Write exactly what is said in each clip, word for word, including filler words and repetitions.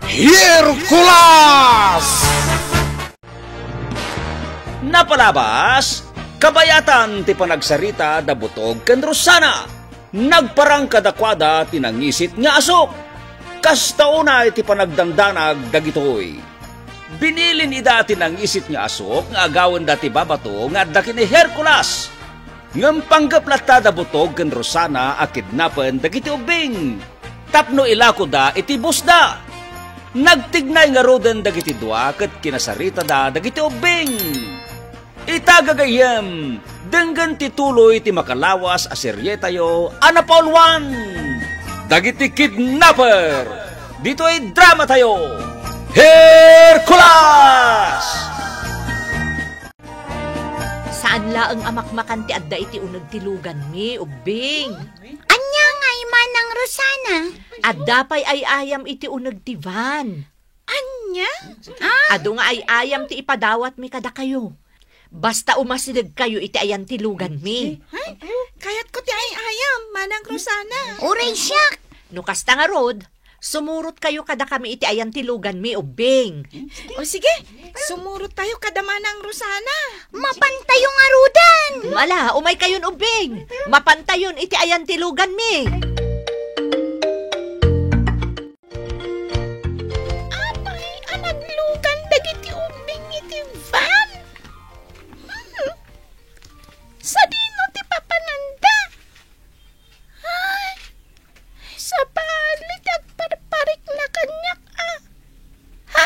Hercules! Napalabas, kabayatan ti panagsarita da Butog ken Rosana. Nagparang kadakuada ti nangisit nga asuk. Kasta unay ti panagdandanag dagitoy. Binilin ida ti nangisit nga asuk nga agawenda ti babato nga adda ken ni Hercules. Ngem panggep latta da Butog ken Rosana a kidnapen dagiti ubbing tapno ilakoda iti busda. Nagtignay ngaruden dagiti dua ket kinasaritada dagiti ubbing. Ita gagayyem, denggen ti tuloy ti makalawas a serietayo a napauluan, Dagiti Kidnapper. Ditoy dramatayo, Hercules! Saan laeng a makmakan ti adda iti uneg ti luganmi, ubbing. Ania ngay, Manang Rosana? Adda pay ay-ayam iti uneg ti van. Ania? Ah? Adu nga ay-ayam ti ipadawatmi kadakayo. Basta umasidegkayo iti ayan ti luganmi. Ha? Kayatko ti ay-ayam, Manang Rosana. Uray siak! No kasta ngarud, sumurotkayo kadakami iti ayan ti luganmi, ubbing. O sige, sumurottayo kada Manang Rosana. Mapantayo ngaruden! Ala, umaykayon, ubbing. Mapantayon iti ayan ti luganmi. Apay a naglugan dagiti ubbing iti van? Hmm. Sadino ti papananda? Ay, sabali ti agparparikna kaniak a. Ha?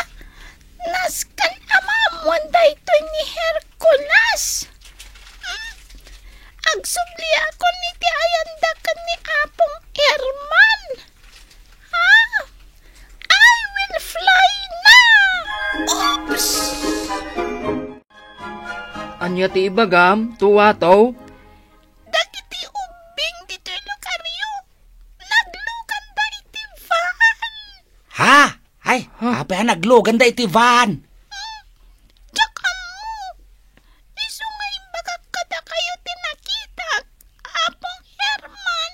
Nasken a maammoan daytoy ni Hercules. Hmm. Agsubliakon iti ayanda ken ni Apong Herman. Ah! I will fly now! Oops! Ania ti ibagam, Tuato? Dagiti ubbing ditoy lugaryo, nagluganda iti van. Ha? Ay, Ha? apay a nagluganda iti van? Diak ammo. Isu nga imbagak kadakayo ti nakitak, Apong Herman.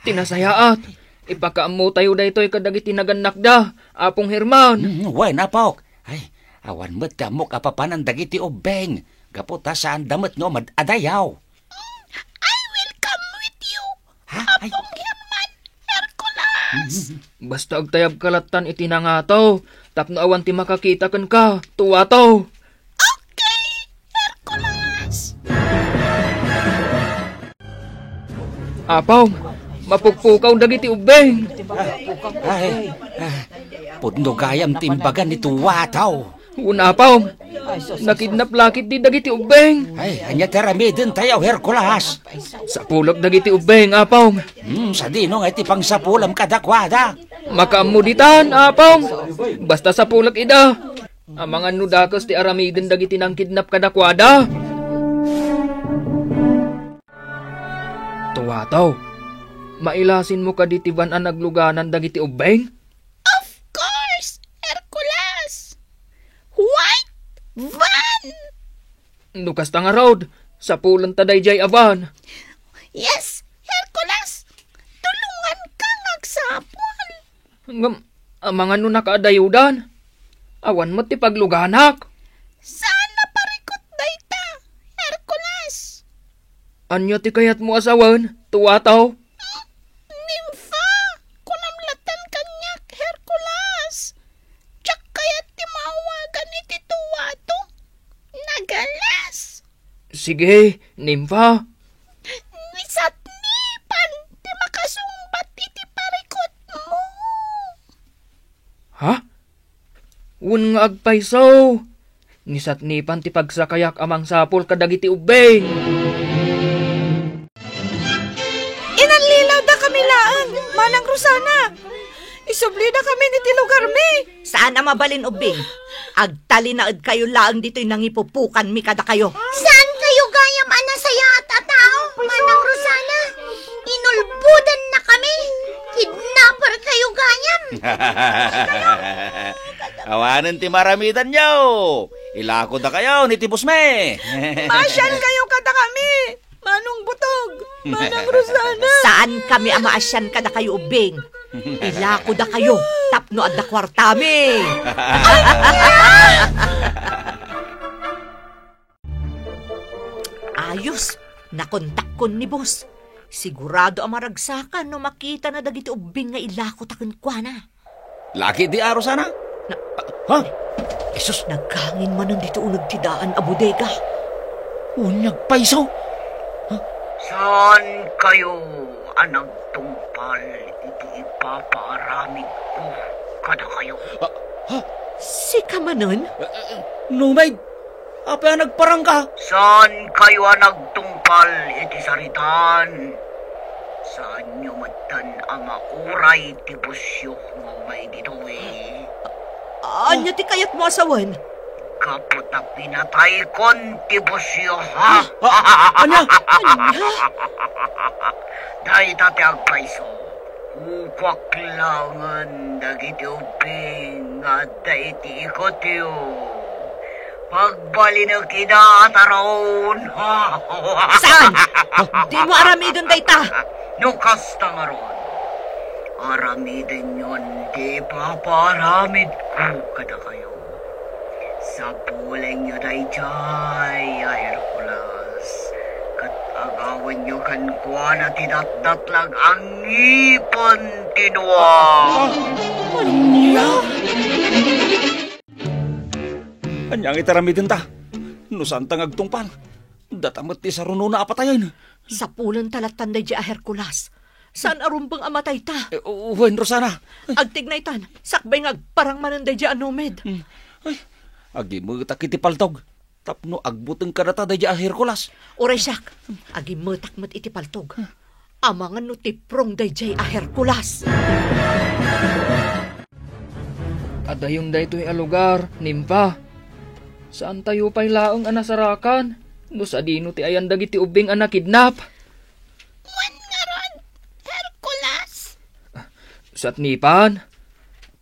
Ti nasayaat, ipakaammotayo daytoy kadagiti nagannakda, Apong Herman. Mm, wen, apok. Ay, awan met ti ammok a papanan dagiti ubbing, gapu ta saanda met nga umad-adayaw. I will come with you, Ha? Ay. Apong Herman, Hercules. Mm. Basta agtayabka lattan iti nangataw, tapno awan ti makakita kenka, Tuato. Okay, Hercules. Apong, mapukpukaw dagiti ubbing. Ay, ah, pudno gayam ti imbaga ni Tuato. Wen, Apong, nakidnap la ketdi dagiti ubbing. Ay, ania ti aramidentayo, Hercules? Sapulek dagiti ubbing, Apong. Hmm, sadino nga iti pangsapulam kadakuada? Makaammo ditan, Apong. Basta sapulek ida. Amangan no dakes ti aramiden dagiti nangkidnap kadakuada. Tuato, mailasinmo kadi ti van a nagluganan dagiti ubbing? Of course, Hercules! White van! No kasta ngarud, sapulenta daydiay a van. Yes, Hercules! Tulonganka nga agsapul! Ngem, amangan no nakaadayodan? Awan met ti pagluganak. Saan a parikut dayta, Hercules! Ania ti kayatmo a sawen, Tuato? Nimfa! Kunam latta kaniak, Hercules! Diak kayat ti maawagan iti Tuato. Nagalas! Sige, Nimfa. Nisatnipan ti makasungbat iti parikutmo. Ha? Wen nga agpayso. Nisatnipan ti pagsakayak a mangsapul kadagiti ubbing. Inallilawdakami laeng, Manang Rosana. Isublidakami iti lugarmi. Saan a mabalin, ubbing. Agtalinaedkayo laeng ditoy nangipupukanmi kadakayo. Saan kayo gayam a nasayaat a tao, Manang Rosana? Inulbodanna kami. Kidnapper kayo gayam. Awanen ti maramidanyo. Ilakodakayon iti busmi. Maasian kayo kadakami, Manong Butog, Manang Rosana. Saan kami a maasian kadakayo, ubbing. Ilakodakayo tapno adda kuartami. Ayos, nakontakkon ni boss. Sigurado a maragsakan no makitana dagiti ubbing nga ilakotak kenkuana. Laki di aro sana? Na- Ha? Jesus! Naghangin manen ditoy uneg ti daan a bodega. Unyag pay isu? Ha? Saan kayo a nagtungpal iti ipapaaramidko kadakayo? Ah, ha? Sika manen? Eh, eh, Numeg, apay a nagparangka? Saan kayo a nagtungpal iti saritaan? Saanyo metten a mauray ti bossyo nga umay ditoy? Ania ti kayatmo a sawen? Gapu ta pinataykon ti bossyo, ha? Ah, ah, ania? Ania? Dayta ti agpayso. Kukuak laengen dagiti ubbing nga adda iti ikutyo. Pagbalinek ida a taraon. Saan? Dimo aramiden dayta. No kasta ngarud, aramidenyon ti ipapaaramidko kadakayo. Sapulenyo daydiay a Hercules, ket agawenyo kenkuana ti datdatlag a ngipen ti Noa. Ania? Ania nga itaramidenta? No saanta nga agtungpal, data met ti sarunona a patayen. Sapulenta lattan daydiay a Hercules. Saan a rumbeng a matayta. Eh, wen, Rosana. Agtignaytan, sakbay nga agparang manen daydiay a Numed. Hmm. Ay, agimetak iti paltog tapno agbuteng kadata daydiay a Hercules. Uray siak, agimetak met iti paltog. Amangan no tiprong daydiay a Hercules. Adayon daytoy a lugar, Nimpa. Saantayo pay laeng a nasarakan no sadino ti ayan dagiti ubbing a nakidnap. Wen ngarud, Hercules. Satnipan,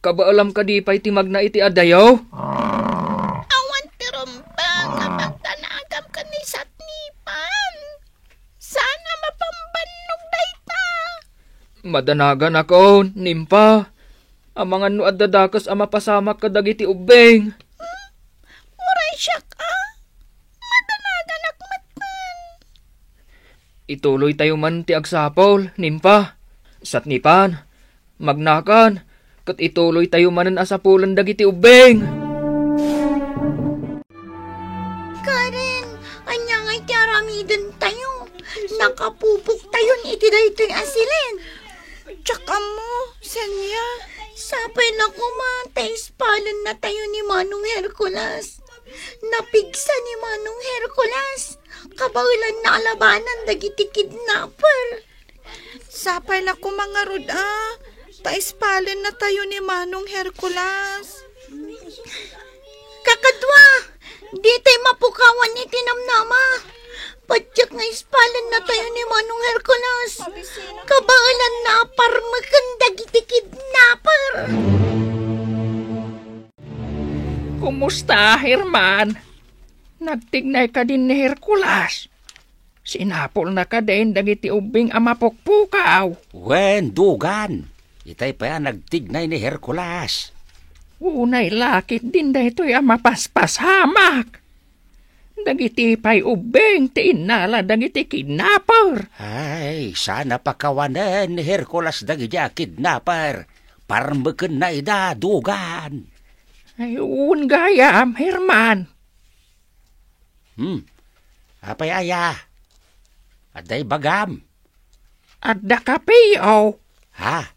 kabaelam kadi pay ti magna iti adayo? Awan ti rumbeng a pagdanagam ken ni Satnipan. Saan a mapanbannog dayta. Madanaganakon, Nimpa. Amangan no adda dakes a mapasamak kadagiti ubbing. Hmm? Uray siak a. Madanaganak metten. Ituloytayo man ti agsapul, Nimpa. Satnipan, magnakan, ket ituloytayo manen a sapulen dagiti ubbing. Karen, ania ngay ti aramidentayo? Nakapupoktayon iti daytoy a siled. Diak ammo, Senia. Sapay la koma ta ispalennatayo ni Manong Hercules. Napigsa ni Manong Hercules. Kabaelanna a labanan dagiti kidnapper. Sapay la koma ngarud a, ta ispalennatayo ni Manong Hercules. Kakadua, ditay mapukawan iti namnama. Patiek nga ispalennatayo ni Manong Hercules. Kabaelanna a parmeken dagiti kidnapper. Kumusta, Herman? Nagtignay kadin ni Hercules? Sinapulna kadin dagiti ubbing a mapukpukaw? Wen, Dugan. Itay pay a nagtignay ni Hercules. Unay la ketdin daytoy a mapaspasamak. Dagiti pay ubbing ti innala dagiti kidnapper. Ay, saan a pakawanen ni Hercules dagiti a kidnapper. Parmekenna ida, Dugan. Ay, wen gayam, Herman. Hmm. Apay aya? Adda ibagam? Adda kapeyo. Ha?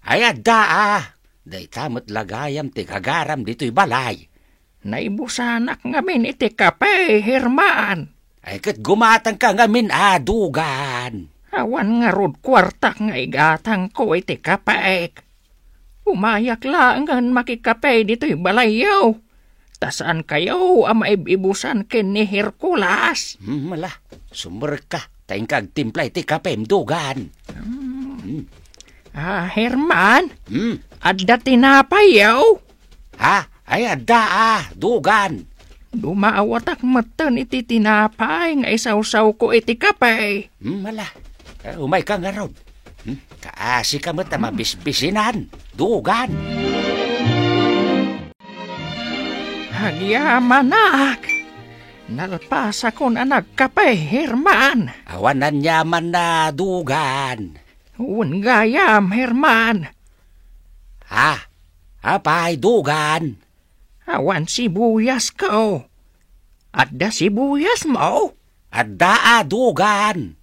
Ay, adda, a. Dayta met la gayam ti gagaram ditoy balay. Naibusanak ngamin iti kape, Herman. Ay, ket gumatangka ngamin a, Dugan. Awan ngarud kuartak nga igatangko iti kapek. Umayak laengen makikape ditoy balayyo. Ta saankayo a maib-ibusan ken ni Hercules. Hmm, ala, sumrekka, ta inka agtimpla iti kapem, Dugan. Hmm. Hmm. Ah, Herman, Hmm. adda tinapayyo? Ha? Ay, adda, a, Dugan. Dumawatak metten iti tinapay nga isawsawko iti kape. Hmm, ala. Eh, umayka ngarud. Kaasi ka met a mabisbisinan, Dugan. Agyamanak! Nalpasakon a nagkape, Herman. Awan aniamanna, Dugan. Wen gayam, Herman. Ha? Apay, Dugan? Awan sibuyasko. Adda sibuyasmo? Adda a, Dugan.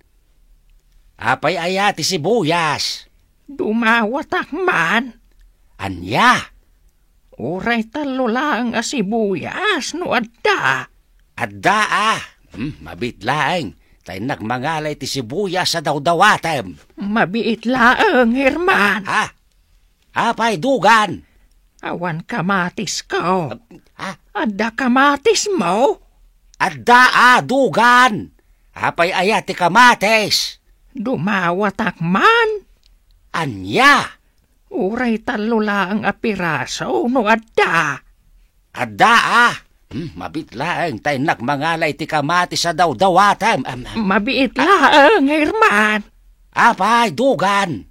Apay aya ti sibuyas? Dumawatak man. Ania? Uray tallo laeng a sibuyas no adda. Adda a. Hmm, mabiit laeng. Ta innak mangala iti sibuyas a dawdawatem. Mabiit laeng, Herman. Ha? Apay, Dugan? Awan kamatisko. Ha? Adda kamatismo? Adda a, Dugan. Apay aya ti kamatis? Dumawatak man. Ania? Uray tallo laeng a piraso no adda. Adda a. Hmm, mabiit laeng ta innak mangala iti kamatis a dawdawatem. Am, am. Mabiit laeng, Herman. Apay, Dugan?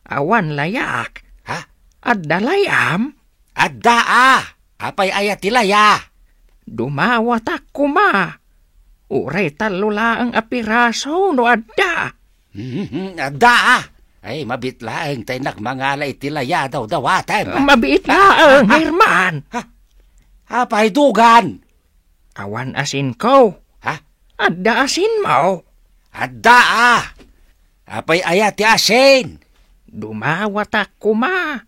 Awan layak. Ha? Adda layam? Adda a. Apay aya ti laya? Dumawatak koma. Uray tallo laeng a piraso no adda. Hmm, adda a. Ay, mabiit laeng ta innak mangala iti laya a dawdawatem. Mabiit laeng, Herman. Ha? Apay, Dugan? Awan asinko. Ha? Adda asinmo? Adda a. Apay aya ti asin? Dumawatak koma.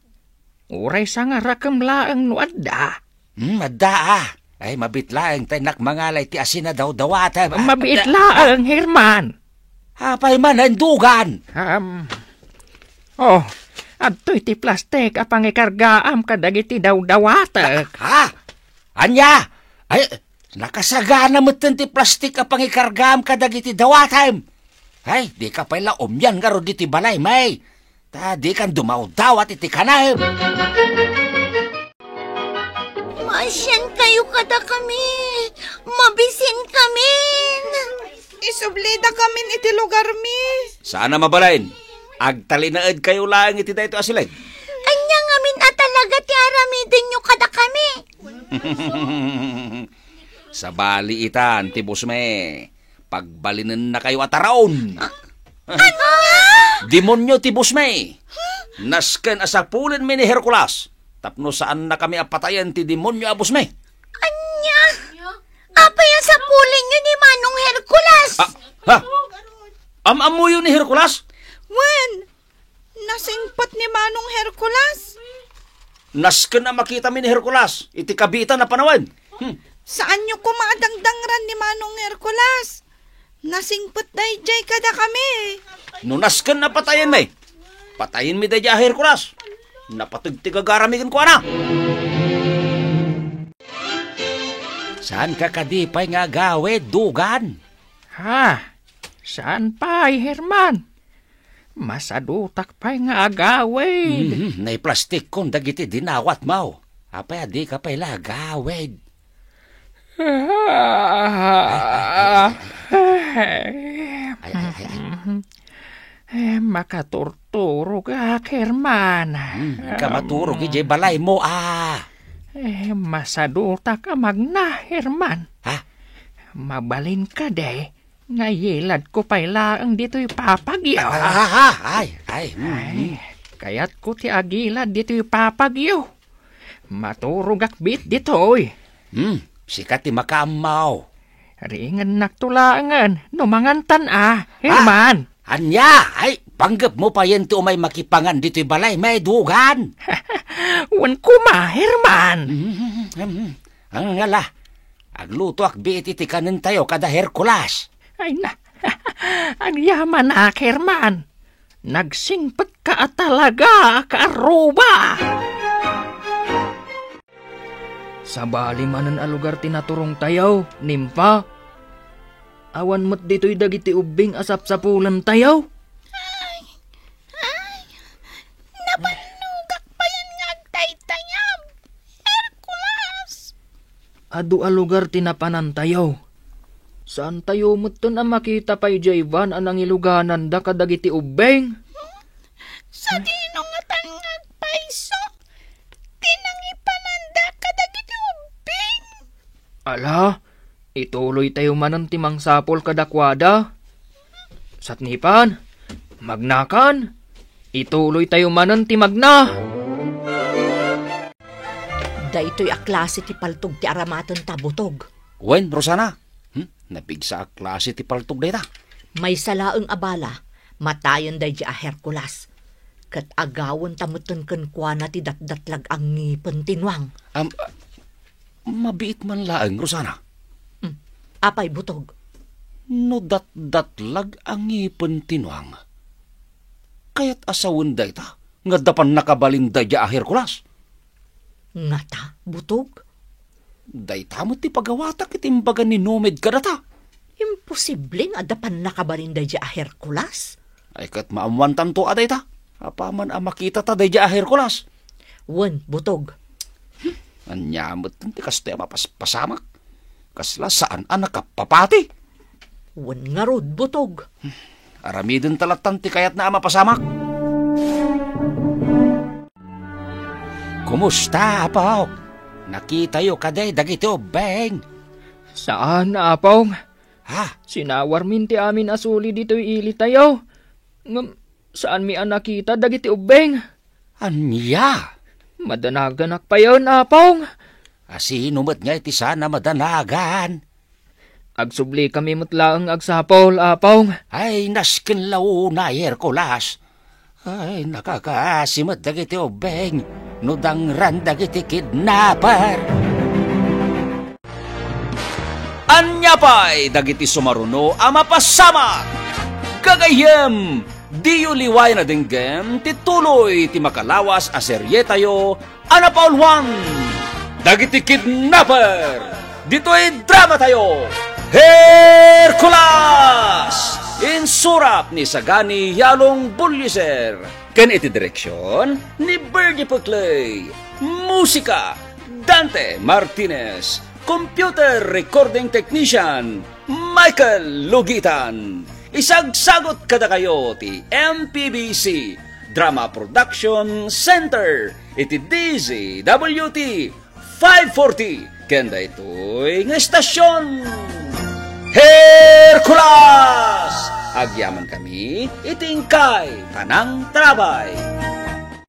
Uray sangarakem laeng no adda. Hmm, adda a. Ay, mabiit laeng ta innak mangala iti asin a dawdawatem. Mabiit laeng, Herman. Apay manen, Dugan? Um, oh, adtoy ti plastik a pangikargaam kadagiti dawdawatek. Ha? Ania? Ay, nakasagana metten ti plastik a pangikargaam kadagiti dawatem. Ay, dika pay la umian ngarud iti balaymi. Ta dikan dumawdawat iti kanem. Maasiankayo kadakami. Mabisinkamin. Isublidakamin iti lugarmi. Saan a mabalin. Agtalinaedkayo laeng iti daytoy a siled. Ania ngamin a talaga ti aramidenyo kadakami? Sabali itan ti bosmi. Pagbalinennakayo a taraon. Ania? Demonio ti bosmi. Nasken a sapulenmi ni Hercules tapno saannakami a patayen ti demonio a bosmi. Ania? Apay a sapulenyo ni Manong Hercules? Ah, ha? Am-ammoyo ni Hercules? Wen, nasingpet ni Manong Hercules. Nasken a makitami ni Hercules iti kabiitan a panawen. Hmm. Saanyo koma a dangdangran ni Manong Hercules. Nasingpet daydiay kadakami. No nasken a patayenmi, patayenmi daydiay a Hercules. Napateg ti gagarami kenkuana. Saanka kadi pay nga agawid, Dugan? Ha? Saan pay, Herman? Masadutak pay nga agawid. Mhm, naiplastikkon dagiti dinawatmo. Apay a dika pay la agawid? Ay, ay, ay, ay. Eh, makaturturog ak, Herman. Hmm, inka maturog idiay balaymo, ah. Eh, masadutak a magna, Herman. Ha? Mabalin kadi nga iyiladko pay laeng ditoy papagyo. Ah, ah, ah, ay, ay, mm, Ay, mm. Kayatko ti agilad ditoy papagyo. Maturogak biit ditoy. Hmm, sika ti makaammo. Ringennakto laengen no mangantan a, Herman. Ah, ania? Ay, panggepmo payen ti umay makipangan ditoy balaymi, Dugan. Wen koma, Herman. Mm, mm, mm. Ang ngala, aglutoak biit iti kanentayo kada Hercules. Ay na, agyamanak, Herman. Nagsingpetka a talaga a kaarruba. Sabali manen a lugar ti naturongtayo, Nimpa. Awan met ditoy dagiti ubbing a sapsapulentayo. Ay, ay, nabannogak payen nga agtaytayab, Hercules. Adu a lugar ti napanantayo. Saantayo metten a makita pay diay van a nangilugananda kadagiti ubbing. Sadino ngatan nga agpayso ti nangipananda kadagiti ubbing? Ala, ituloytayo manen ti mangsapul kadakuada. Satnipan, magnakan, ituloytayo manen ti magna. Daytoy a klase ti paltog ti aramatenta, Butog. Wen, Rosana. Hmm? Napigsa a klase ti paltog dayta. Maysa laeng a bala, matayen daydi a Hercules. Ket agawenta metten kenkuana ti datdatlag a ngipen ti nuang. Am, ah, mabiit man laeng, Rosana. Hmm. Apay, Butog? No datdatlag a ngipen ti nuang, kayat a sawen dayta nga adda pannakabalin daydi a Hercules? Ngata, Butog? Dayta met ti pagawatak iti imbaga ni Numed kadata. Imposible nga adda pannakabalin daydi a Hercules? Ay, ket maammoantanto a dayta. Apaman a makitata daydi a Hercules. Wen, Butog. Ania met ti kastoy a mapaspasamak? Kasla saan a nakapapati? Wen ngarud, Butog. Aramidenta lattan ti kayatna a mapasamak. Kumusta, Apong? Nakitayo kadi dagiti ubbing? Saan, Apong. Ha? Sinawarmin ti amin a suli ditoy ilitayo. Ngem saanmi a nakita dagiti ubbing. Ania? Madanaganak payen, Apong. A sino met nga iti saan a madanagan? Agsublikamin met laeng agsapul, Apong. Ay, nasken la unay, Hercules. Ay, nakakaasi met dagiti ubbing no dangran dagiti kidnapper. Ania pay dagiti sumaruno a mapasamak? Gagayyem, diyo liwayan a denggem ti tuloy ti makalawas a serietayo a napauluan, Dagiti Kidnapper, ditoy dramatayo, Hercules! Insurap ni Sagani Yalong Bullieser, ken iti direksion ni Bernie Peclay. Musika, Dante Martinez. Computer recording technician, Michael Lugitan. Isagsagut kadakayo ti M P B C Drama Production Center iti D Z W T five forty ken daytoy nga estasion. Hercules! Agyamankami iti inkay panangtarabay.